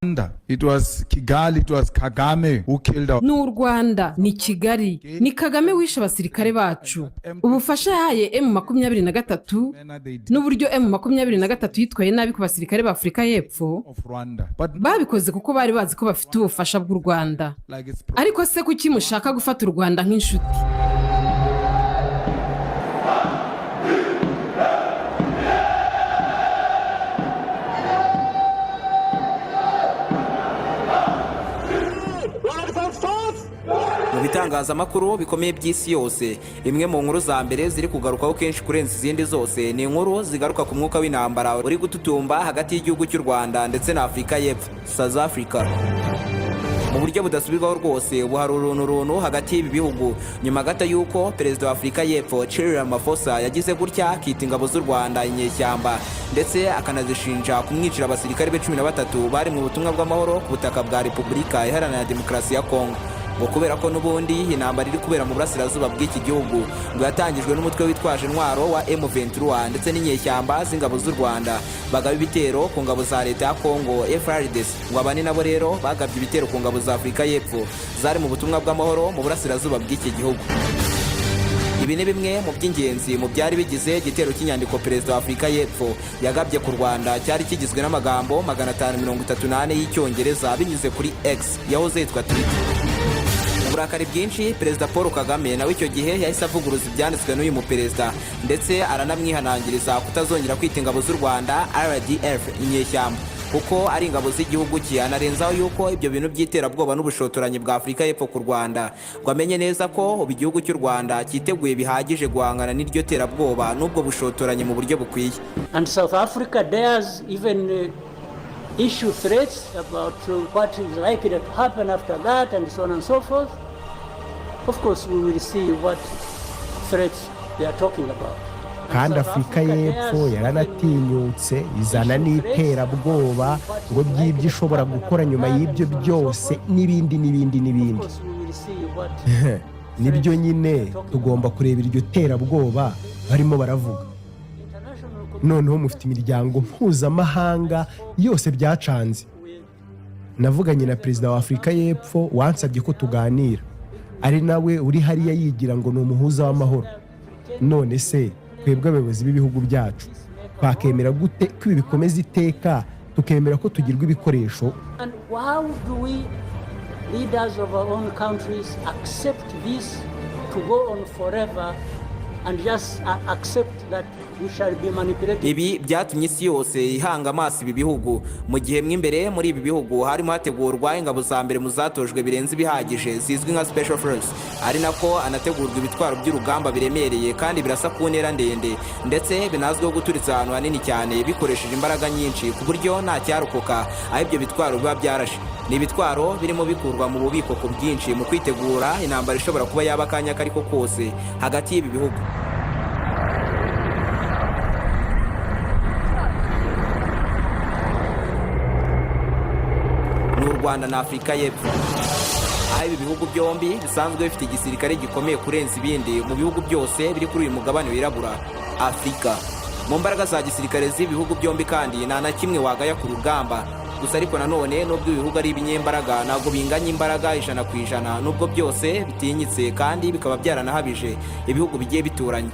It was Kigali, it was Kagame who killed our Ni u Rwanda, ni Kigali, ni Kagame wishe abasirikare bacu. Ubufasha yahaye M23 n'uburyo M23 yitwaye nabi ku basirikare ba Afurika y'Epfo, of Rwanda. But babikoze kuko bari bazi ko bafite ubufasha bw'u Rwanda. like it's Ariko se kuki mushaka gufata u Rwanda nk'inshuti? Mu bitangazamakuru bikomeye by'isi yose, imwe mu nkuru za mbere ziri kugarukaho kenshi kurenza izindi zose ni inkuru zigaruka ku mwuka w'intambara uri gututumba hagati y'igihugu cy'u Rwanda ndetse na Afurika y'Epfo, South Africa. Mu buryo budasubirwaho rwose, ubu hari uruntu runtu hagati y'ibi bihugu, nyuma gato y'uko perezida wa Afurika y'Epfo, Cyril Ramaphosa, yagize gutya akita ingabo z'u Rwanda inyeshyamba, ndetse akanazishinja kumwicira abasirikare be 13 bari mu butumwa bw'amahoro ku butaka bwa Repubulika Iharanira Demokarasi ya Kongo, ngo kubera ko n'ubundi intambara iri kubera mu burasirazuba bw'iki gihugu ngo yatangijwe n'umutwe witwaje intwaro wa M23 ndetse n'inyeshyamba z'ingabo z'u Rwanda bagaba ibitero ku ngabo za leta ya Kongo, FARDC. Ngo abani nabo rero bagabye ibitero ku ngabo za Afurika y'Epfo zari mu butumwa bw'amahoro mu burasirazuba bw'iki gihugu. Ibi ni bimwe mu by'ingenzi mu byari bigize igitero cy'inyandiko perezida wa Afurika y'Epfo yagabye ku Rwanda, cyari kigizwe n'amagambo 534 y'Icyongereza binyuze kuri X yahoze yitwa Twitter. Mu burakari bwinshi, Perezida Paul Kagame nawe icyo gihe yahise avuguruza ibyanditswe n'uyu muperezida, ndetse aranamwihanangiriza kutazongera kwita ingabo z'u Rwanda, RDF, inyeshyamba, kuko ari ingabo z'igihugu cye. Anarenzaho yuko ibyo bintu by'iterabwoba n'ubushotoranyi bwa Afurika y'Epfo ku Rwanda, ngo amenye neza ko ubu igihugu cy'u Rwanda cyiteguye bihagije guhangana n'iryo terabwoba n'ubwo bushotoranyi mu buryo bukwiye. And South Africa dares even issue threats about what is likely to happen after that and so on and so forth. Of course, we will see what threats they are talking about. Kandi Afurika y'Epfo yaranatinyutse izana n'iterabwoba ngo by'ibyo ishobora gukora nyuma y'ibyo byose n'ibindi n'ibindi Of n'ibindi. course, we will see what Nibyo nyine, tugomba kureba iryo terabwoba barimo baravuga. international Noneho mufite imiryango mpuzamahanga yose byacanze. Navuganye na perezida wa Afurika y'Epfo wansabye ko tuganira, ari nawe uri hariya yigira ngo ni umuhuza w'amahoro. None se twebwe abayobozi b'ibihugu byacu twakemera gute ko ibi bikomeza iteka, tukemera ko tugirwa ibikoresho? And how do we, leaders of our own countries, accept this to go on forever and just accept that we shall be manipulated? Ibi byatumye isi yose ihanga amaso ibi bihugu, mu gihe mo imbere muri ibi bihugu harimo hategurwa ingabo za mbere mu zatojwe birenze ibihagije zizwi nka Special Force, ari nako anategurwa ibitwaro by'urugamba biremereye kandi birasa ku ntera ndende, ndetse binazwiho guturitsa ahantu hanini cyane bikoresheje imbaraga nyinshi, ku buryo nta cyarokoka aho ibyo bitwaro biba byarashe. Ni ibitwaro birimo bikurwa mu bubiko ku bwinshi mu kwitegura intambara ishobora kuba yaba akanya ako ariko kose hagati y'ibi bihugu. Ni u Rwanda na Afurika y'Epfo, aho ibi bihugu byombi bisanzwe bifite igisirikare gikomeye kurenza ibindi mu bihugu byose biri kuri uyu mugabane wirabura, Afurika. Mu mbaraga za gisirikare z'ibihugu byombi kandi, nta na kimwe wagaya ku rugamba. Gusa ariko nanone, nubwo ibihugu ari ibinyembaraga, ntabwo binganya imbaraga 100%, nubwo byose bitinyitse kandi bikaba byaranahabije ibihugu bigiye bituranye.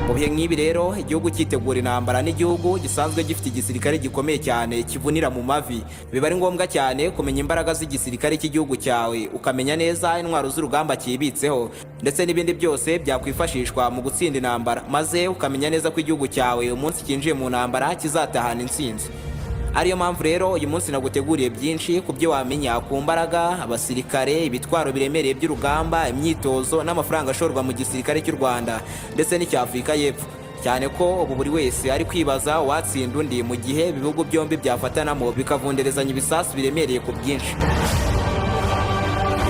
Mu bihe nk'ibi rero, igihugu cyitegura intambara n'igihugu gisanzwe gifite igisirikare gikomeye cyane kivunira mu mavi, biba ari ngombwa cyane kumenya imbaraga z'igisirikare cy'igihugu cyawe, ukamenya neza intwaro z'urugamba cyibitseho ndetse n'ibindi byose byakwifashishwa mu gutsinda intambara, maze ukamenya neza ko igihugu cyawe umunsi cyinjiye mu ntambara kizatahana intsinzi. Ariyo mpamvu rero uyu munsi naguteguriye byinshi ku byo wamenya ku mbaraga, abasirikare, ibitwaro biremereye by'urugamba, imyitozo n'amafaranga ashorwa mu gisirikare cy'u Rwanda ndetse n'icya Afurika y'Epfo, cyane ko ubu buri wese ari kwibaza uwatsinda undi mu gihe ibihugu byombi byafatanamo bikavunderezanya ibisasu biremereye ku bwinshi.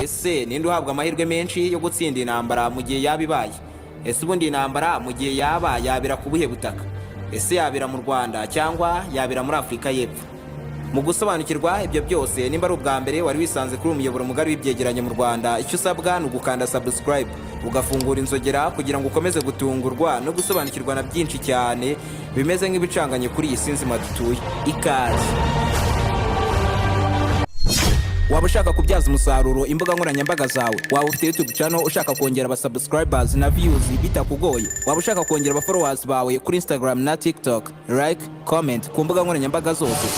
Ese ninde uhabwa amahirwe menshi yo gutsinda intambara mu gihe yaba ibaye? Ese ubundi intambara mu gihe yaba yabera ku buhe butaka? Ese yabera mu Rwanda cyangwa yabera muri Afurika y'Epfo? Mu gusobanukirwa ibyo byose, nimba ari ubwa mbere wari wisanze kuri uyu muyoboro mugari w'ibyegeranyo mu Rwanda, icyo usabwa ni ugukanda subscribe, ugafungura inzogera kugira ngo ukomeze gutungurwa no gusobanukirwa na byinshi cyane bimeze nk'ibicanganye kuri iyi si nzima dutuye. Ikaze. Waba ushaka kubyaza umusaruro imbuga nkoranyambaga zawe? Waba ufite YouTube channel ushaka kongera aba subscribers na views bitakugoye? Waba ushaka kongera aba followers bawe kuri Instagram na TikTok, like, comment ku mbuga nkoranyambaga zose?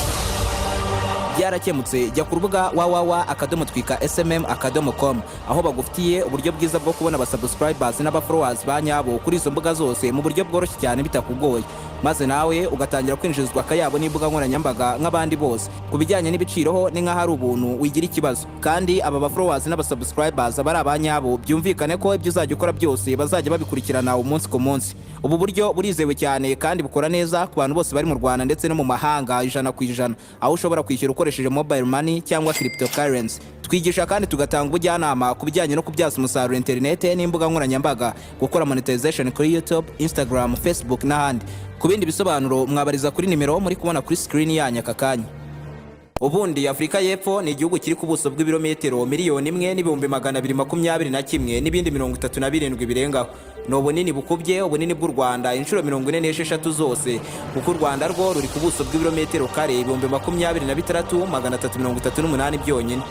Byarakemutse. Jya ku rubuga www.twikasmm.com, aho bagufitiye uburyo bwiza bwo kubona aba subscribers n'aba followers ba nyabo kuri izo mbuga zose mu buryo bworoshye cyane bitakugoye, maze nawe ugatangira kwinjizwa akayabo n'imbuga nkoranyambaga nk'abandi bose. Ku bijyanye n'ibiciro ho ni nk'aho ari ubuntu, wigira ikibazo. Kandi aba ba followers n'aba subscribers aba ari abanyabo, byumvikane ko ibyo uzajya ukora byose bazajya babikurikirana umunsi ku munsi. Ubu buryo burizewe cyane kandi bukora neza ku bantu bose bari mu Rwanda ndetse no mu mahanga 100%, aho ushobora kwishyura ukoresheje mobile money cyangwa cryptocurrency. Twigisha kandi tugatanga ubujyanama ku bijyanye no kubyaza umusaruro interinete n'imbuga nkoranyambaga, gukora monetization kuri YouTube, Instagram, Facebook n'ahandi. Ku bindi bisobanuro mwabariza kuri nimero muri kubona kuri screen yanyu aka kanya. Ubundi Afurika y'Epfo ni igihugu kiri ku buso bw'ibirometero 1,221,000 n'ibindi 37 birengaho. Ni ubunini bukubye ubunini bw'u Rwanda inshuro 46 zose, kuko u Rwanda rwo ruri ku buso bw'ibirometero kare 26,338 byonyine.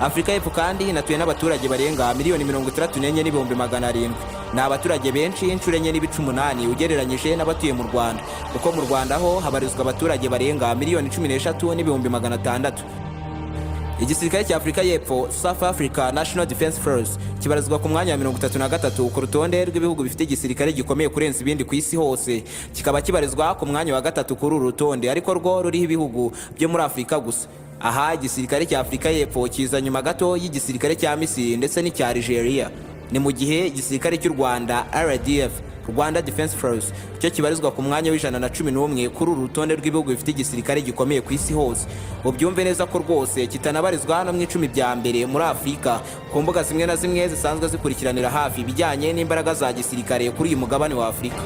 Afurika y'Epfo kandi inatuye n'abaturage barenga 64,700,000. Ni abaturage benshi inshuro 4.8 ugereranyije n'abatuye mu Rwanda, kuko mu Rwanda ho habarizwa abaturage barenga 13,600,000. Igisirikare cya Afurika y'Epfo, South Africa National Defence Force, kibarizwa ku mwanya wa 33 ku rutonde rw'ibihugu bifite igisirikare gikomeye kurenza ibindi ku isi hose, kikaba kibarizwa ku mwanya wa gatatu kuri uru rutonde, ariko rwo ruriho ibihugu byo muri Afurika gusa. Aha igisirikare cya Afurika y'Epfo kiza nyuma gato y'igisirikare cya Misiri ndetse n'icya Algeria. Ni mu gihe igisirikare cy'u Rwanda, RDF, Rwanda Defence Force, cyo kibarizwa ku mwanya wa 111 kuri uru rutonde rw'ibihugu bifite igisirikare gikomeye ku isi hose. Ubyumve neza ko rwose kitanabarizwa no mu 10 bya mbere muri Afurika ku mbuga zimwe na zimwe zisanzwe zikurikiranira hafi ibijyanye n'imbaraga za gisirikare kuri uyu mugabane wa Afurika.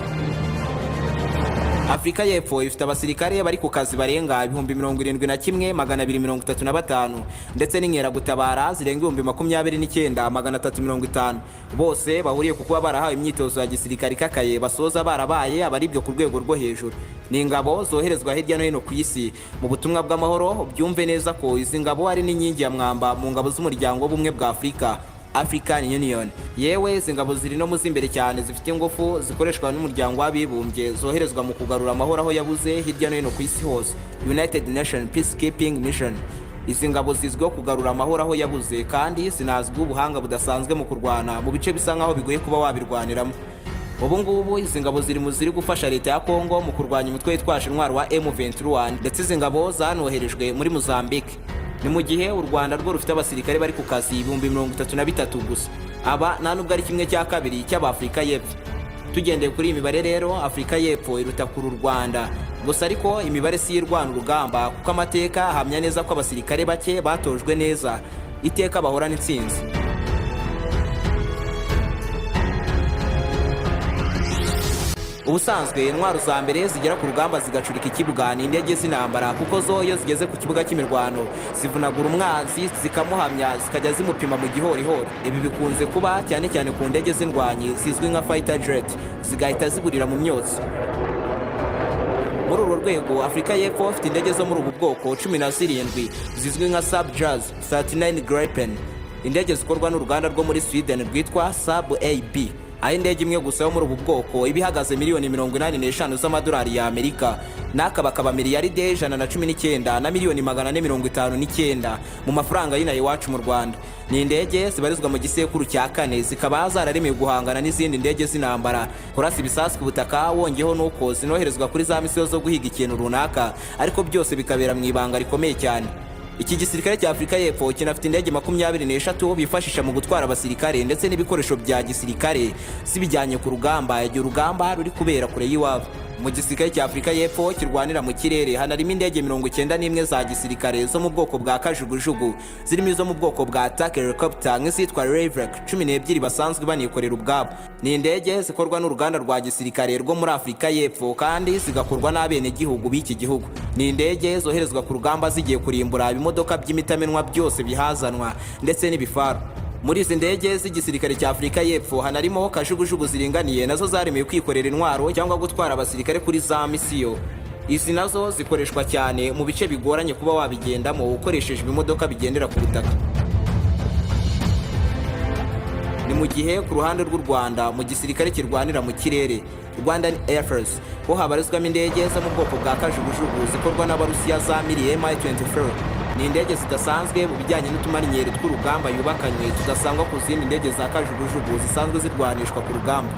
Afurika y'Epfo ifite abasirikare bari ku kazi barenga 71,235 ndetse n'inkeragutabara zirenga 29,350, bose bahuriye ku kuba barahawe imyitozo ya gisirikare ikakaye, basoza barabaye abaribwe ku rwego rwo hejuru. Ni ingabo zoherezwa hirya no hino ku isi mu butumwa bw'amahoro. Byumve neza ko izi ngabo ari n'inkingi ya mwamba mu ngabo z'Umuryango w'Ubumwe bwa Afurika, African Union. Yewe, izi ngabo ziri no mu z'imbere cyane zifite ingufu zikoreshwa n'Umuryango w'Abibumbye, zoherezwa mu kugarura amahoro aho yabuze hirya no hino ku isi hose, United Nations Peacekeeping Mission. Izi ngabo zizwiho kugarura amahoro aho yabuze, kandi zinazwiho ubuhanga budasanzwe mu kurwana mu bice bisa nkaho bigoye kuba wabirwaniramo. Ubu ngubu izi ngabo ziri mu ziri gufasha leta ya Kongo mu kurwanya umutwe witwaje intwaro wa M23, ndetse izi ngabo zanoherejwe muri Mozambique. Ni mu gihe u Rwanda rwo rufite abasirikare bari ku kazi 33,000 gusa. Aba nta nubwo ari kimwe cya kabiri cy'Abafurika y'Epfo. Tugendeye kuri iyi mibare rero, Afurika y'Epfo iruta kure u Rwanda gusa. Ariko imibare si irwana urugamba, kuko amateka ahamya neza ko abasirikare bake batojwe neza iteka bahorana intsinzi. Ubusanzwe intwaro za mbere zigera ku rugamba zigacurika ikibuga ni indege z'intambara, kuko zo iyo zigeze ku kibuga cy'imirwano zivunagura umwanzi, zikamuhamya, zikajya zimupima mu gihorihori. Ibi bikunze kuba cyane cyane ku ndege z'indwanyi zizwi nka fighter jet, zigahita ziburira mu myotsi. Muri uru rwego, Afurika y'Epfo ifite indege zo muri ubu bwoko 17 zizwi nka Saab JAS 39 Gripen, indege zikorwa n'uruganda rwo muri Sweden rwitwa Saab AB, aho indege imwe gusa yo muri ubu bwoko iba ihagaze miliyoni 85 z'amadolari y'Amerika, n'akaba akaba miliyaride 119 na miliyoni 459 mu mafaranga y'inaha iwacu mu Rwanda. Ni indege zibarizwa mu gisekuru cya kane, zikaba zararemewe guhangana n'izindi ndege z'intambara, kurasa ibisasu ku butaka, wongeyeho n'uko zinoherezwa kuri za misiyo zo guhiga ikintu runaka, ariko byose bikabera mu ibanga rikomeye cyane. Iki gisirikare cya Afurika y'Epfo kinafite indege 23 bifashisha mu gutwara abasirikare ndetse n'ibikoresho bya gisirikare zibijyanye ku rugamba igihe urugamba ruri kubera kure y'iwabo. Mu gisirikare cya Afurika y'Epfo kirwanira mu kirere hanarimo indege 91 za gisirikare zo mu bwoko bwa kajugujugu, zirimo izo mu bwoko bwa attack helicopter nk'izitwa Levack 12 basanzwe banikorera ubwabo. Ni indege zikorwa n'uruganda rwa gisirikare rwo muri Afurika y'Epfo kandi zigakorwa n'abenegihugu b'iki gihugu. Ni indege zoherezwa ku rugamba zigiye kurimbura ibimodoka by'imitamenwa byose bihazanwa ndetse n'ibifaru. Muri izi ndege z'igisirikare cya Afurika y'Epfo hanarimo kajugujugu ziringaniye, nazo zaremewe kwikorera intwaro cyangwa gutwara abasirikare kuri za misiyo. Izi nazo zikoreshwa cyane mu bice bigoranye kuba wabigendamo ukoresheje ibimodoka bigendera ku butaka. Ni mu gihe ku ruhande rw'u Rwanda, mu gisirikare kirwanira mu kirere, Rwandan Air Force, ho habarizwamo indege zo mu bwoko bwa kajugujugu zikorwa n'Abarusiya za Mil Mi-24. Ni indege zidasanzwe mu bijyanye n'utumarinyeri tw'urugamba yubakanywe tudasangwa ku zindi ndege za kajugujugu zisanzwe zirwanishwa ku rugamba.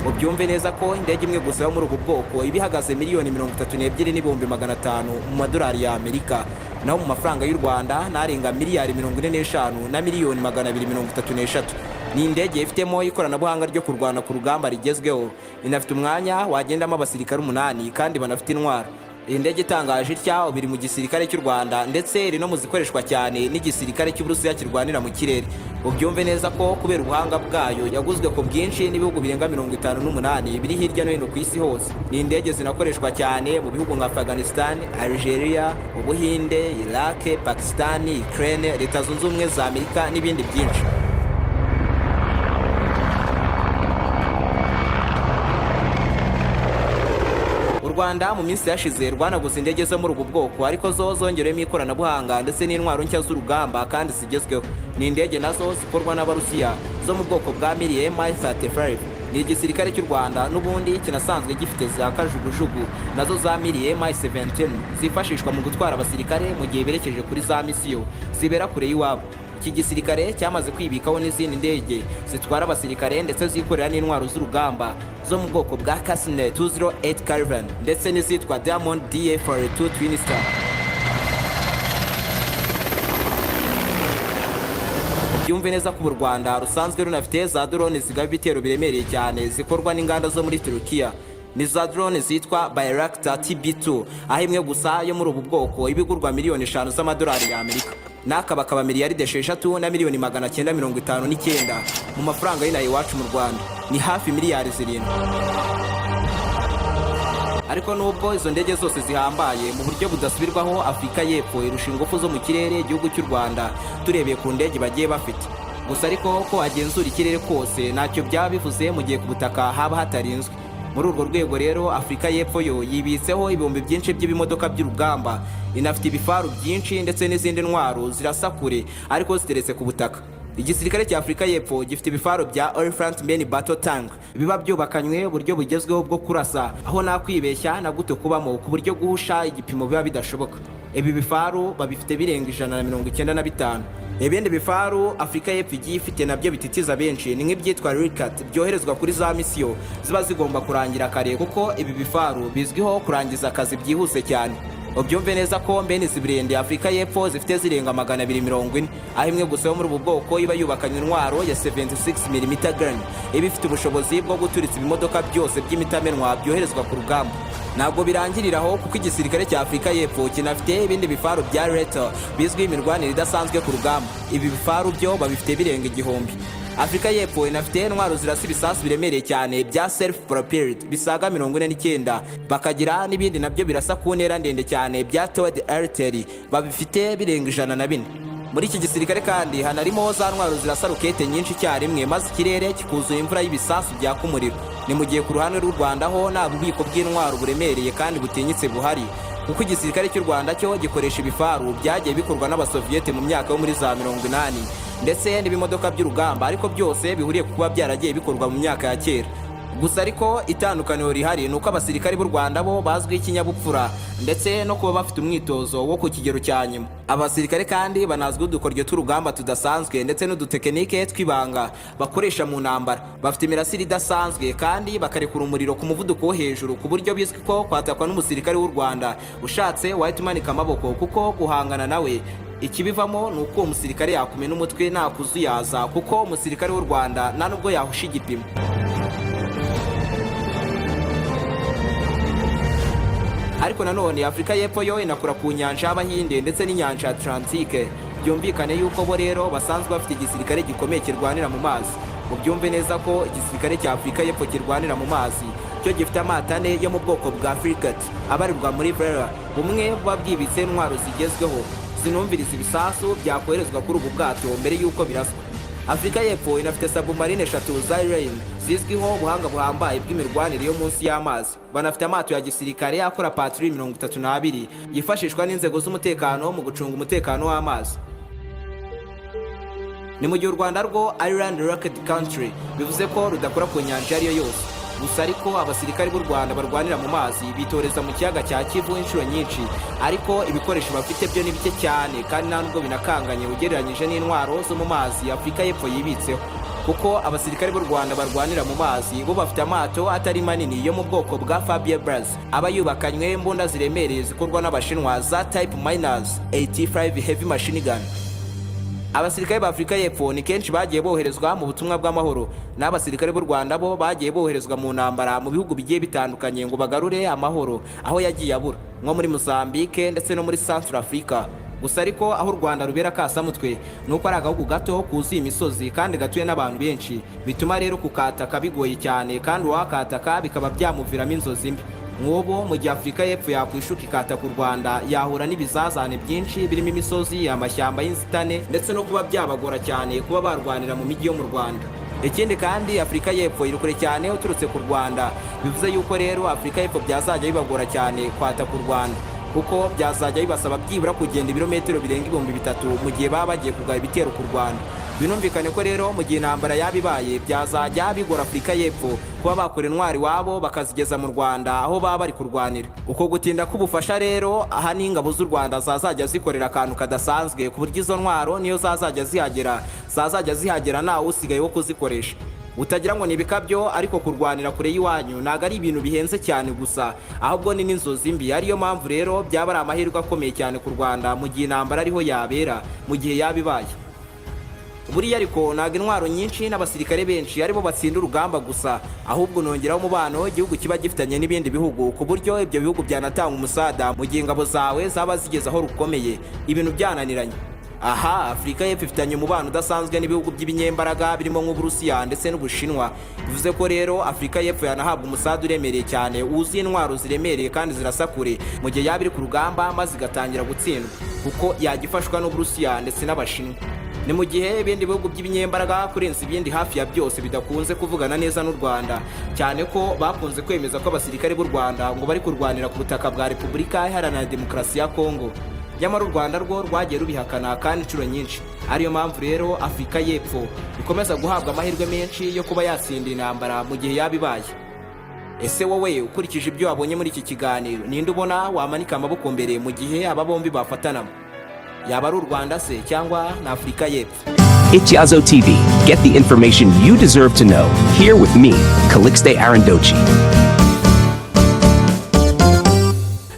Mubyumve neza ko indege imwe gusa yo muri ubu bwoko iba ihagaze 32,500,000 mu madolari y'Amerika, naho mu mafaranga y'u Rwanda narenga miliyari 45 na miliyoni 233. Ni indege ifitemo ikoranabuhanga ryo kurwana ku rugamba rigezweho, inafite umwanya wagendamo abasirikare umunani kandi banafite intwaro. Iyi ndege itangaje itya biri mu gisirikare cy'u Rwanda, ndetse iri no mu zikoreshwa cyane n'igisirikare cy'Uburusiya kirwanira mu kirere. Ubyumve neza ko kubera ubuhanga bwayo yaguzwe ku bwinshi n'ibihugu birenga 58 biri hirya no hino ku isi hose. Ni indege zinakoreshwa cyane mu bihugu nka Afghanistan, Algeria, Ubuhinde, Iraq, Pakistan, Ukraine, Leta Zunze Ubumwe za Amerika n'ibindi byinshi. U Rwanda mu minsi yashize rwanaguze indege zo muri ubu bwoko, ariko zo zongerewemo ikoranabuhanga ndetse n'intwaro nshya z'urugamba kandi zigezweho. Ni indege nazo zikorwa n'Abarusiya zo mu bwoko bwa Mil Mi-35. Ni igisirikare cy'u Rwanda n'ubundi kinasanzwe gifite za kajugujugu nazo za Mil Mi-17 zifashishwa mu gutwara abasirikare mu gihe berekeje kuri za misiyo zibera kure y'iwabo. Iki gisirikare cyamaze kwibikaho n'izindi ndege zitwara abasirikare ndetse zikorera n'intwaro z'urugamba zo mu bwoko bwa Cessna 208 Caravan ndetse n'izitwa Diamond DA42 Twin Star. Byumve neza ko u Rwanda rusanzwe runafite za drone zigaba ibitero biremereye cyane zikorwa n'inganda zo muri Turukiya. Ni za drone zitwa Bayraktar TB2, aho imwe gusa yo muri ubu bwoko iba igurwa miliyoni 5 z'amadolari y'Amerika, n'aka bakaba miliyaride 6 na miliyoni 959 mu mafaranga y'inaha iwacu mu Rwanda, ni hafi miliyari 7. Ariko nubwo izo ndege zose zihambaye, mu buryo budasubirwaho Afurika y'Epfo irusha ingufu zo mu kirere igihugu cy'u Rwanda turebeye ku ndege bagiye bafite. Gusa ariko ko agenzura ikirere kose ntacyo byaba bivuze mu gihe ku butaka haba hatarinzwe. Muri urwo rwego rero, Afurika y'Epfo yo yibitseho ibihumbi byinshi by'ibimodoka by'urugamba, inafite ibifaru byinshi ndetse n'izindi ntwaro zirasa kure ariko ziteretse ku butaka. Igisirikare cya Afurika y'Epfo gifite ibifaru bya Oliphant Main Battle Tank biba byubakanywe uburyo bugezweho bwo kurasa, aho nta kwibeshya na guto kubamo, ku buryo guhusha igipimo biba bidashoboka. Ibi bifaru babifite birenga 195. Ibindi bifaru Afurika y'Epfo igiye ifite nabyo bititiza benshi ni nk'ibyitwa Rooikat byoherezwa kuri za misiyo ziba zigomba kurangira kare, kuko ibi bifaru bizwiho kurangiza akazi byihuse cyane. Ubyumve neza ko mbene izi burende Afurika y'Epfo zifite zirenga 240, aho imwe gusa yo muri ubu bwoko iba yubakanye intwaro ya 76 mm gun, iba ifite ubushobozi bwo guturitsa ibimodoka byose by'imitamenwa byoherezwa ku rugamba. Ntabwo birangirira aho, kuko igisirikare cya Afurika y'Epfo kinafite ibindi bifaru bya Ratel bizwiho imirwanire idasanzwe ku rugamba. Ibi bifaru byo babifite birenga 1000. Afurika y'Epfo inafite intwaro zirasa ibisasu biremereye cyane bya self propelled bisaga 49, bakagira n'ibindi nabyo birasa ku ntera ndende cyane bya towed artillery babifite birenga 104. Muri iki gisirikare kandi hanarimo za ntwaro zirasa rokete nyinshi icyarimwe, maze ikirere kikuzura imvura y'ibisasu byaka umuriro. Ni mu gihe ku ruhande rw'u Rwanda ho nta bubiko bw'intwaro buremereye kandi butinyitse buhari, kuko igisirikare cy'u Rwanda cyo gikoresha ibifaru byagiye bikorwa n'Abasoviyete mu myaka yo muri za 80 ndetse n'ibimodoka by'urugamba, ariko byose bihuriye ku kuba byaragiye bikorwa mu myaka ya kera. Gusa ariko itandukaniro rihari ni uko abasirikari b'u Rwanda bo bazwiho ikinyabupfura ndetse no kuba bafite umwitozo wo ku kigero cya nyuma. Abasirikare kandi banazwiho udukoryo tw'urugamba tudasanzwe ndetse n'udutekinike tw'ibanga bakoresha mu ntambara. Bafite imirasire idasanzwe kandi bakarekura umuriro ku muvuduko wo hejuru, ku buryo bizwi ko kwatakwa n'umusirikare w'u Rwanda ushatse wahita umanika amaboko, kuko guhangana nawe ikibivamo ni uko uwo musirikare yakumena umutwe nta kuzuyaza, kuko umusirikare w'u Rwanda nta nubwo yahusha igipimo. Ariko nanone Afurika y'Epfo yo inakora ku nyanja y'Abahinde ndetse n'inyanja ya Atlantique. Byumvikane yuko bo rero basanzwe bafite igisirikare gikomeye kirwanira mu mazi. Mubyumve neza ko igisirikare cya Afurika y'Epfo kirwanira mu mazi cyo gifite amato ane yo mu bwoko bwa frigate abarirwa muri Vela, bumwe buba bwibitse intwaro zigezweho zinumviriza ibisasu byakoherezwa kuri ubu bwato mbere y'uko biraswa. Afurika y'Epfo inafite submarine eshatu za Rain zizwiho ubuhanga buhambaye bw'imirwanire yo munsi y'amazi. Banafite amato ya gisirikare akora patrouille 32 yifashishwa n'inzego z'umutekano mu gucunga umutekano w'amazi. Ni mu gihe u Rwanda rwo ari land locked country, bivuze ko rudakora ku nyanja iyo ari yo yose. Gusa ariko abasirikari b'u Rwanda barwanira mu mazi bitoreza mu kiyaga cya Kivu inshuro nyinshi, ariko ibikoresho bafite byo ni bike cyane kandi nta nubwo binakanganye ugereranyije n'intwaro zo mu mazi Afurika y'Epfo yibitseho, kuko abasirikari b'u Rwanda barwanira mu mazi bo bafite amato atari manini yo mu bwoko bwa Fabien Braz, aba yubakanywe imbunda ziremereye zikorwa n'Abashinwa za Type Minus 85 heavy machine gun. Abasirikare ba Afurika y'Epfo ni kenshi bagiye boherezwa mu butumwa bw'amahoro, n'abasirikare b'u Rwanda bo bagiye boherezwa mu ntambara mu bihugu bigiye bitandukanye ngo bagarure amahoro aho yagiye abura, nko muri Mozambique ndetse no muri Central Africa. Gusa ariko aho u Rwanda rubera kasamutwe ni uko ari agahugu gato kuzuye imisozi kandi gatuye n'abantu benshi, bituma rero kukataka bigoye cyane, kandi uwakataka bikaba byamuviramo inzozi mbi. Nk'ubu mu gihe Afurika y'Epfo yakwishuka ikataka u Rwanda, yahura n'ibizazane byinshi birimo imisozi, amashyamba y'inzitane, ndetse no kuba byabagora cyane kuba barwanira mu mijyi yo mu Rwanda. Ikindi kandi, Afurika y'Epfo iri kure cyane uturutse ku Rwanda, bivuze yuko rero Afurika y'Epfo byazajya bibagora cyane kwataka u Rwanda, kuko byazajya bibasaba byibura kugenda ibirometero birenga 3000 mu gihe baba bagiye kugaba ibitero ku Rwanda. Binumvikane ko rero mu gihe intambara yaba ibaye, byazajya bigora Afurika y'Epfo kuba bakora intwaro iwabo bakazigeza mu Rwanda aho baba bari kurwanira. Uko gutinda k'ubufasha rero, aha ni ingabo z'u Rwanda zazajya zikorera akantu kadasanzwe, ku buryo izo ntwaro niyo zazajya zihagera, zazajya zihagera ntawe usigaye wo kuzikoresha. Utagira ngo ni ibikabyo, ariko kurwanira kure y'iwanyu ntabwo ari ibintu bihenze cyane gusa, ahubwo ni n'inzozi mbi. Ariyo mpamvu rero byaba ari amahirwe akomeye cyane ku Rwanda mu gihe intambara ariho yabera, mu gihe yaba ibaye. Buriya ariko ntabwo intwaro nyinshi n'abasirikare benshi aribo batsinda urugamba gusa, ahubwo nongeraho umubano igihugu kiba gifitanye n'ibindi bihugu, ku buryo ibyo bihugu byanatanga umusada mu gihe ingabo zawe zaba zigeze aho rukomeye ibintu byananiranye. Aha Afurika y'Epfo ifitanye umubano udasanzwe n'ibihugu by'ibinyembaraga birimo nk'Uburusiya ndetse n'Ubushinwa. Bivuze ko rero Afurika y'Epfo yanahabwa umusada uremereye cyane wuzuye intwaro ziremereye kandi zirasa kure mu gihe yaba iri ku rugamba maze igatangira gutsindwa, kuko yajya ifashwa n'Uburusiya ndetse n'Abashinwa. Ni mu gihe ibindi bihugu by'ibinyembaraga kurenza ibindi hafi ya byose bidakunze kuvugana neza n'u Rwanda, cyane ko bakunze kwemeza ko abasirikare b'u Rwanda ngo bari kurwanira ku butaka bwa Repubulika Iharanira Demokarasi ya Kongo, nyamara u Rwanda rwo rwagiye rubihakana kandi inshuro nyinshi. Ariyo mpamvu rero Afurika y'Epfo ikomeza guhabwa amahirwe menshi yo kuba yatsinda intambara mu gihe yaba ibaye. Ese wowe ukurikije ibyo wabonye muri iki kiganiro, ninde ubona wamanika amaboko mbere mu gihe aba bombi bafatanamo? Yaba ari u Rwanda se cyangwa ni Afurika y'Epfo? Ityazo TV. Get the information you deserve to know. Here with me, Calixte Arandochi.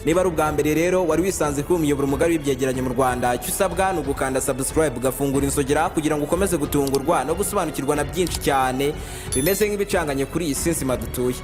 Niba ari ubwa mbere rero wari wisanze kuri umuyoboro mugari w'ibyegeranyo mu Rwanda, icyo usabwa ni ugukanda subscribe, ugafungura inzogera kugira ngo ukomeze gutungurwa no gusobanukirwa na byinshi cyane bimeze nk'ibicanganye kuri iyi si nzima dutuye.